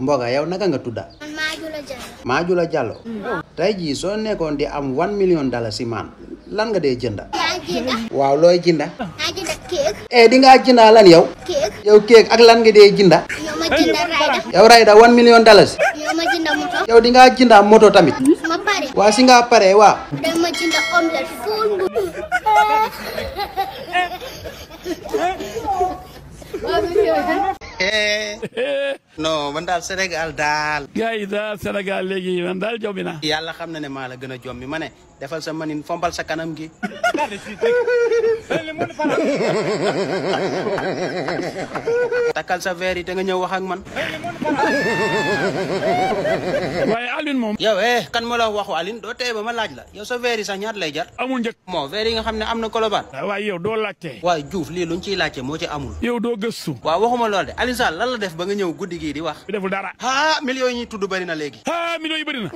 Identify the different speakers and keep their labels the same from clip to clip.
Speaker 1: Mboga yow naka nga tudda? Majula Jallow. Tay ji so nekkon di am $1 million si man lan nga dee jënda? Waaw looy jënda? Eh di nga jënda lan yow? Yow cake ak lan nga dee jënda? Yow Rayda $1 million. Yow di nga jënda moto tamit? Waa si nga pare waa.
Speaker 2: Dama jënda omelette full.
Speaker 1: Non man daal Sénégal daal.
Speaker 3: gars yi daal Sénégal léegi man daal jombi na.
Speaker 1: Yàlla xam na ne maa la gën a jombi ma ne defal sa manin fombal sa kanam gi. Takkal sa verre yi te nga ñëw wax ak man.
Speaker 3: waaye Alioune moom.
Speaker 1: yow kan moo la waxu Aline doo tee ba ma laaj la yow sa verre yi sax ñaata lay jar.
Speaker 3: amul njëkk.
Speaker 1: moo verre yi nga xam ne am na Colobane.
Speaker 3: waaye yow doo laajte.
Speaker 1: waaye Diouf lii luñ ciy laajte moo ci amul.
Speaker 3: yow doo gëstu.
Speaker 1: waaw waxuma lool de Alioune Sall lan la def ba nga ñëw guddi gii di wax.
Speaker 3: bi deful dara.
Speaker 1: millions yi ñuy tudd bari na léegi.
Speaker 3: millions yi bëri na.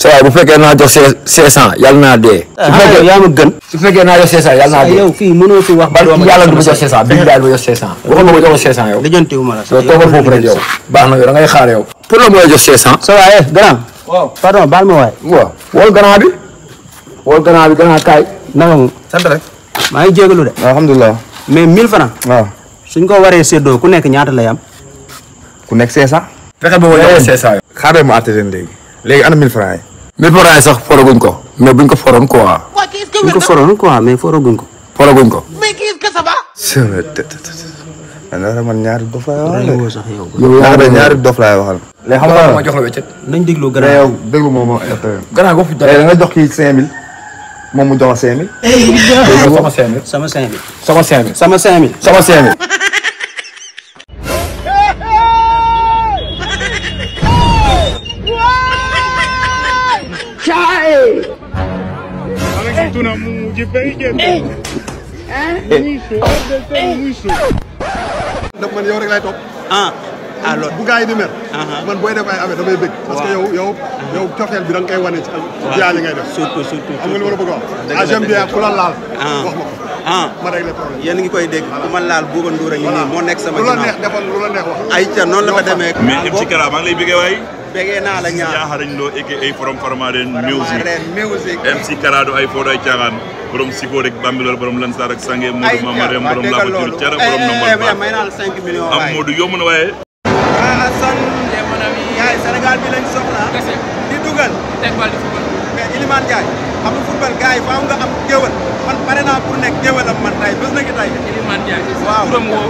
Speaker 4: saa bu fekkee naa jox 500 yàlla naa dee. su fekkee yaa ma gën. su fekkee naa jox 500 yàlla naa dee.
Speaker 1: yow fii mënoo fi wax.
Speaker 4: ba yàlla du ma jox 500 bii daal ma jox 500. waxoon na ma jox 500 yow.
Speaker 1: lijjantiwuma la.
Speaker 4: yow toogal foofu rek yow. baax na yow da ngay xaar yow. pour la ma jox 500.
Speaker 1: ça va grand. waaw pardon baal ma waay.
Speaker 4: waaw wool grand bi. wool grand bi grand kaay.
Speaker 1: naka mu.
Speaker 4: sant rek.
Speaker 1: maa ngi jégalu de.
Speaker 4: alhamdulilah.
Speaker 1: mais 1000 francs.
Speaker 4: waaw.
Speaker 1: suñ ko waree séddoo ku nekk ñaata lay am.
Speaker 4: ku nekk 500. fexe ba ma jox 500 yow. xaaral ma àtte leen léegi. léegi ana 1000 francs yi. 1000 francs yi sax foroguñ ko. mais buñ ko foroon quoi.
Speaker 1: buñ ko foroon quoi mais foroguñ ko.
Speaker 4: foroguñ ko.
Speaker 1: mais kii que ça va.
Speaker 4: man ñaari dof laay waxal.
Speaker 1: yow
Speaker 4: yaa ngi ñaari dof laay waxal. léegi xam nga ma jox la wéccet.
Speaker 1: nañ déglu grand.
Speaker 4: mais yow déglu moom moo gannaaw boo fi da nga jox kii 5000 moom mu jox la 5000. sama 5000.
Speaker 1: sama 5000.
Speaker 4: sama 5000.
Speaker 1: sama 5000.
Speaker 4: sama 5000.
Speaker 5: ndax man yow rek lay topp.
Speaker 1: loolu
Speaker 5: bu gars yi di mer. man booy def ay affaire damay bëgg. parce que yow cofeel bi da nga koy wane ci jiyaar yi ngay def.
Speaker 1: surtout
Speaker 5: xam nga li ma la bëgg a wax. j'aime bien ku la laal. wax ma ko. ma réglé problème.
Speaker 1: yéen a ngi koy dégg ku ma laal Bouba Ndour a ngi nii moo nekk sama
Speaker 5: lu la
Speaker 1: ginnaaw.
Speaker 5: neex defal lu la neex wax.
Speaker 1: ay ca noonu la fa demee.
Speaker 6: mais MC Kara maa ngi lay bëggee waay.
Speaker 1: bëggee naa la ñaar
Speaker 6: Yaaxarañ Lo aka from Farmaren music.
Speaker 1: music.
Speaker 6: MC Kara du ay foo ay caaxaan. borom Siko rek Bambilor borom Lansar ak Sange Modou Mamarem borom Lafatul Cara borom Nombal Ba.
Speaker 1: may naa la 5 millions
Speaker 6: am Modou yomb na waaye.
Speaker 1: Assane mon ami yaay Sénégal bi lañ soxla di dugal teg bal di football mais Iliman Ndiaye xam nga football gars yi faaw nga am géwël man pare naa pour nekk géwëlam man tey bés na ki tey Iliman Ndiaye waaw turam woo